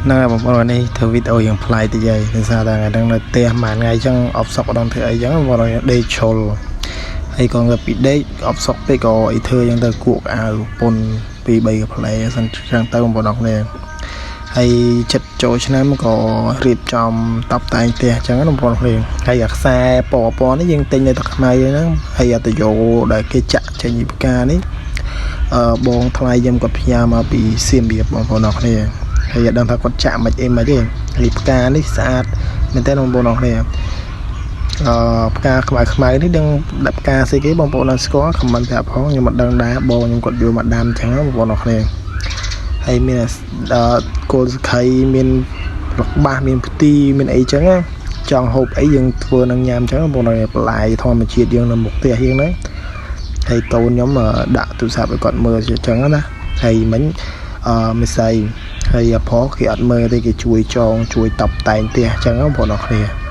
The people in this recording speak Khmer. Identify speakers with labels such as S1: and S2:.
S1: ហ្នឹងហើយបងប្អូននេះធ្វើវីដេអូយ៉ាងប្លែកតិចហើយដោយសារតែថ្ងៃហ្នឹងនៅផ្ទះមួយថ្ងៃអញ្ចឹងអបសុកអត់ដឹងធ្វើអីអញ្ចឹងបងប្អូនដេកឈុលហើយក៏ងើបពីដេកអបសុកពេកក៏អីធ្វើអញ្ចឹងទៅគក់អាវពុនពី3កាផ្លែសិនអញ្ចឹងទៅបងប្អូនអរគ្នាហើយចិត្តចូលឆ្នាំក៏រៀបចំតបតែងផ្ទះអញ្ចឹងណាបងប្អូនគ្នាហើយអាខ្សែពណ៌ពណ៌នេះយើងទិញនៅទឹកខ្មៅហ្នឹងហើយអត្តយោដែលគេចាក់ចេញពីផ្កានេះអឺបងថ្លៃខ្ញុំគាត់ផ្ញើមកពីសៀមរាបបងប្អូនអរគ្នា ហើយអត់ដឹងថាគាត់ចាក់មិនអីមិនទេហើយផ្កានេះស្អាតមែនតើបងប្អូនអរគ្នាអឺផ្កាខ្មៅខ្មៅនេះដឹងដាក់ផ្កាស្អីគេបងប្អូនអត់ស្គាល់ comment ប្រាប់ផងខ្ញុំអត់ដឹងដែរបងខ្ញុំគាត់យកមកដាំអញ្ចឹងបងប្អូនអរគ្នាហើយមានអឺគល់សខីមានលក្បាសមានផ្ទីមានអីចឹងណាចង់ហូបអីយើងធ្វើនឹងញ៉ាំអញ្ចឹងបងប្អូនបន្លែធម្មជាតិយើងនៅមុខផ្ទះយើងហ្នឹងហើយកូនខ្ញុំដាក់ទូរស័ព្ទឲ្យគាត់មើលអញ្ចឹងណាហើយមិញអឺមិស័យ ហើយអផគេអត់មើលទេគេជួយចងជួយតបតែងផ្ទះអញ្ចឹងបងប្អូនអរគ្នា។